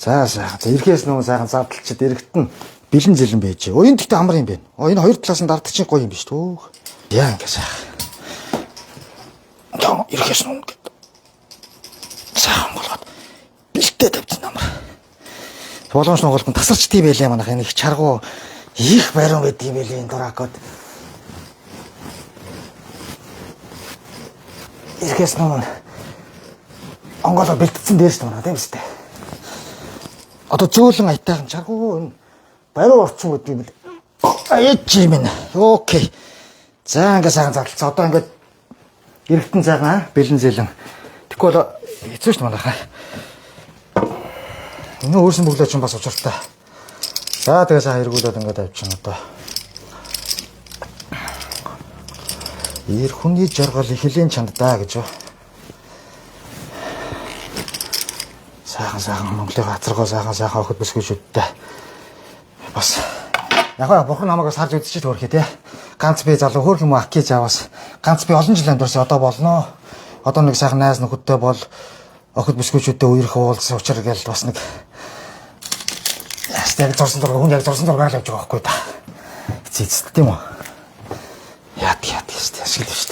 За сайхан. За ирэхээс нөө сайхан зардалчид эрэхт нь бэлэн зэлэн байж. Өө энэ гэхдээ амар юм байна. Оо энэ хоёр талаас нь дарддаг чинь гоё юм биш түүх. Яа ингэ сайхан. Тоо ирэхээс нөө ингээд сайхан болгоод бэлтээ тавьчихсан амар. Боломж нугалт тасарч тийм байлаа манайх энэ их чаргуу их бариун байдаг юм байлээ энэ дуракод. Ирэхээс нөө онгоолоо бэлтцсэн дээр шүү дээ манай тийм үстэй. Одоо зөөлөн аятайхан чаргуу энэ бариу орчин гэдэг юм бэл. Аяч юм энэ. Окей. За ингээ сайхан задлцсан. Одоо ингээд эргэтэн сайхан аа, бэлэн зэлэн. Тэгэхгүй бол хэцүү шүү дээ манайхаа. Энэ өөрсөн бөглөө чинь бас учиртай. За тэгээ сайхан эргүүлээд ингээд авчин одоо. Эр хүний жаргал ихэлийн чанд даа гэж юу. Сайхан сайхан Монголын газаргоо сайхан сайхан охид бүсгүйчүүдтэй. Бас яг гоо бурхан намайг бас харж үзчихэж хөөрхий те. Ганц би залуу хөөрх юм аки заавас. Ганц би олон жил амьдарсан одоо болно. Одоо нэг сайхан найз нөхөдтэй бол охид бүсгүйчүүдтэй үерх уулзсан учир гэл бас нэг яс яг зурсан зураг хүн яг зурсан зургаар л явж байгаа байхгүй да. Эцээ эцэст тийм үү? Яат яат яст ашиглав шүү дээ.